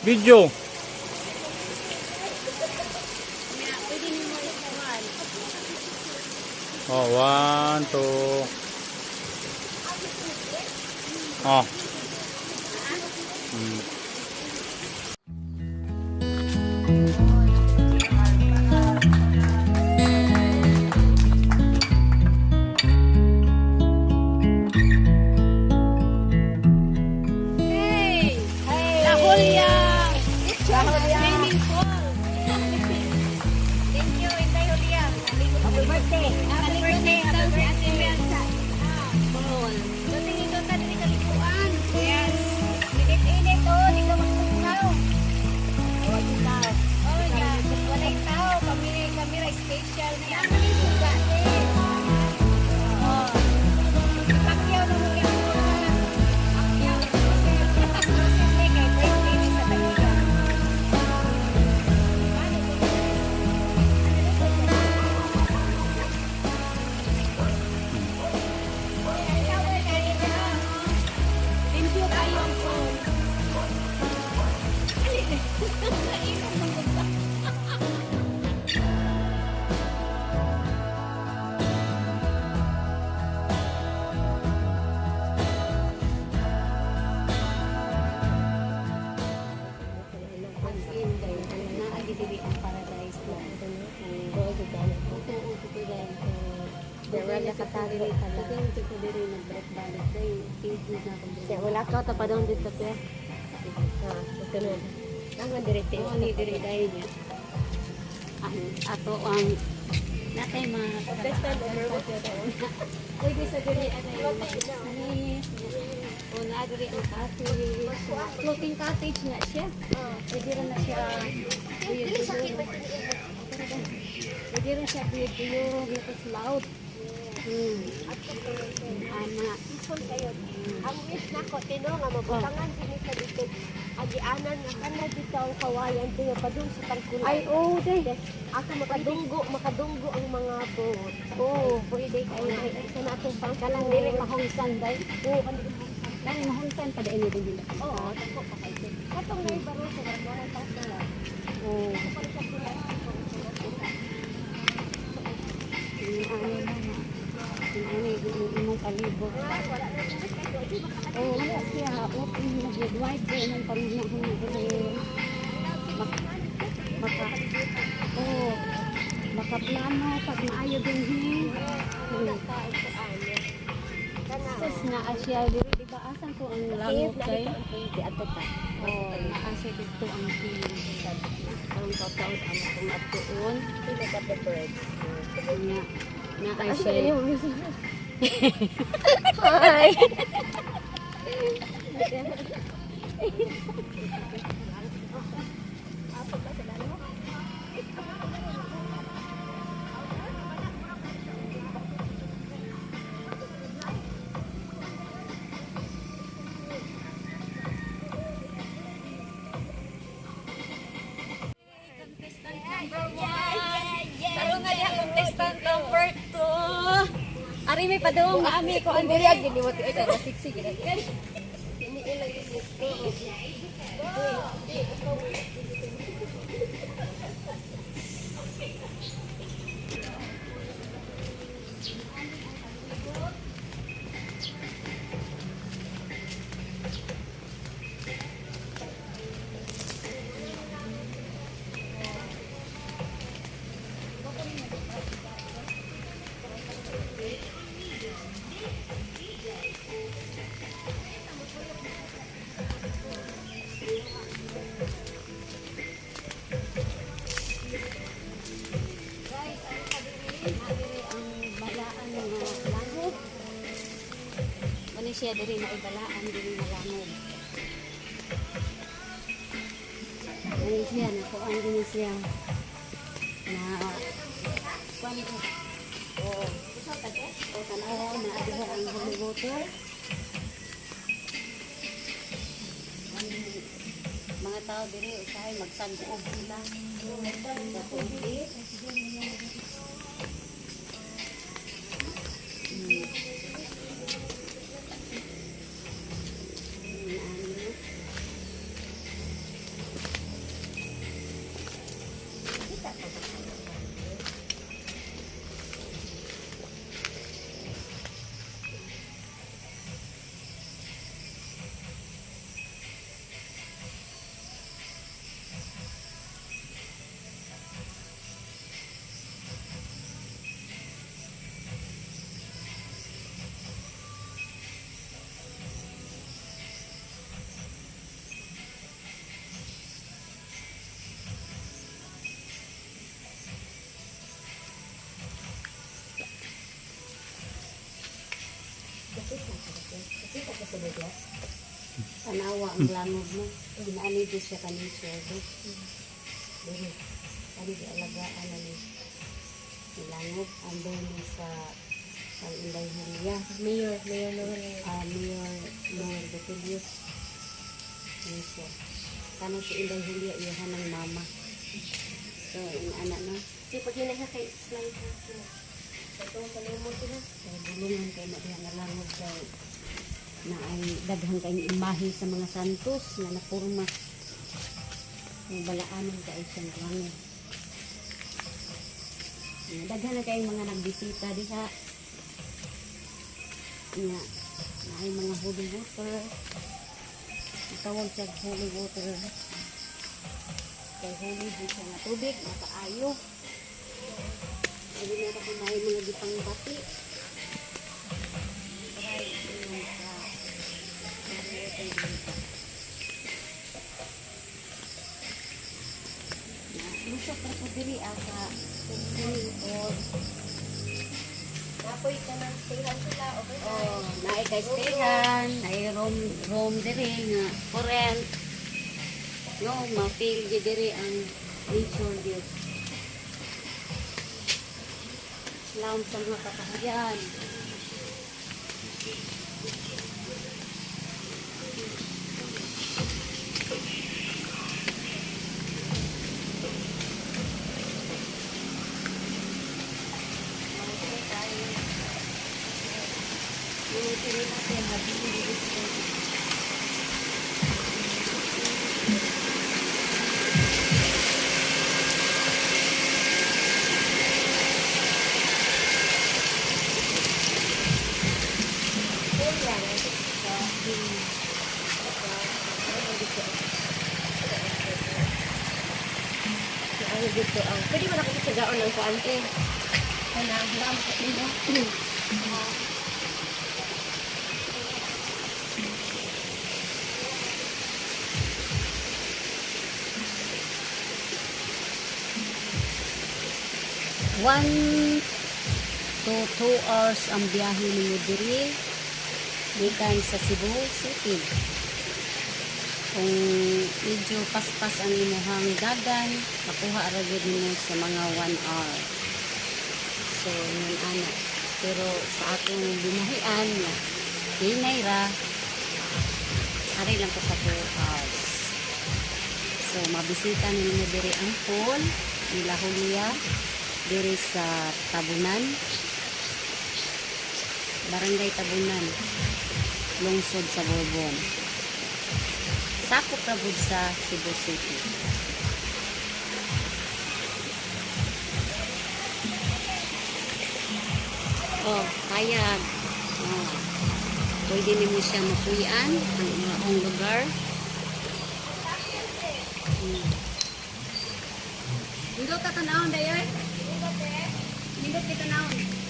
Video. Pwede nimo ikuan. Oh, one, two. Oh. Hey! Hey! La Julia! Swimming pool. Thank you, Inday Julia. Happy birthday. Happy birthday. Happy birthday. Pool. So, tingin ko ta diri kaliguan. Yes. Init-init oh, di ka magtungkaw. Walay tao. Oh, yeah. Walay tao. Kami, kami ra special niya. Kami suga eh. Oh. Pakyaw na mo yung mga. Pakyaw. Exclusive ni kay birthday ni sa Taguig. Paano ko? Thank you kayo ang phone. Nainom mo ba? As in, naa diri ang paradise na. Oo, totoo dahil. Wala ka tali pala. Totoo ko diri nagbalik-balik dahil tigil na ako diri. Wala ka ta pa doon dito te. Ah, ito na. Ang dire te. Oo, ni diri dahil niya. Ang ato ang natay mga pwede sa diri anay mag-business. O na diri ang cottage. Floating cottage na siya. Pwede rin na siya. Buyog-buyog. Pwede rin siya buyog-buyog. Tapos loud. Ana. Peaceful kayo. Ang wish nako tino nga mabutangan kini sa dito. Agianan nga kana dito ang kawayan tiyo padung sa tangkulan. Ay, oo, day. Ako makadunggo, makadunggo ang mga boat. Oo, pwede kayo. Ay, sa na atong Kalang dili mahungsan day. Oo, kanang Dali mahungsan pa dili din nila. Oo, dako pa kayo. Katong nay baro sa barang tangkulan. Oo. Kapag sa kulay, Yung ano lang, yung ano, yung imong palibot. wala na kayo. Di ba Oo, wala siya. Open na good wide ko imong pangunahon dili. Maka, maka, oo, makaplano pag maayo dinhi. Sus na siya diri, di ba asan ko ang langit kay? Di ato pa. Oo, naa siya dito ang cave. Ang kataod amo kong atuon. Look at the birds. Nya, naa siya. Hi. Contestant number 1. Karon na diha contestant number 2. Ari may padung na ami ko ang Diri ag giniwat ay sa siksi gid. Guys, ari pa diri, naa diri ang balaan nga langob. Mani siya diri na ibalaan diri nga langob. Mani siya nakuan din siya. Na kuan ko. Oo. O tanaw na diha ang holy water. Ang mga tao diri usahay magsagob sila sa tubig. ba? Tanawa ang langob mo. Ginaani di siya kaning sweldo. Diri. Kani di alagaan na ni. Ni langob andoy ni sa ang Inday Hulia. Mayor, Mayor Noel. Ah, Mayor Noel Betelius. Ano siya. Kanang si Inday Hulia iyahan ng mama. So, ang anak no. Di pag yun na kay slide na. Ito, kalimot na. Kay bulungan kay na diha nga langob kay na ay daghan kay imahe sa mga santos nga napurma. Ang balaanan kay siyang langob. Nga, daghan na kay mga nagbisita diha. Nga na ay mga holy water. Tawag siya holy water. Kay holy di siya nga tubig, makaayo. Sabi na kung may mga gipang bati. Try yung sa holy water dito. Na, lusok ra po diri ah, sa swimming pool. Napoy ka ng stayhan sila. Okay. Oh, naay kay stayhan, naay room room diri nga for rent. No, ma-feel gyud diri ang nature gyud. Laom sa mga kakahuyan. Yung tinita siya, mabili dito. Ano dito ang... Pwede mo na kung sa gaon ng kuante. Ano, wala mo sa inyo. 1 to 2 hours ang biyahe ninyo diri gikan sa Cebu City. Kung medyo paspas ang imuhang dagan, makuha ra gyud nimo sa mga 1 hour. So, yun ana. Pero sa atong binahian nga hinay ra, ari lang ko sa 2 hours. So, mabisita ninyo diri ang pool nila Julia diri sa Tabunan, Barangay Tabunan, lungsod sa Borbon. Sakop ra pud sa Cebu City. Oh, kayag. Oh. Pwede nimo siya mapuy-an ang inyong lugar. Nindot ta tanawon dayoy. Nindot kay tanawon.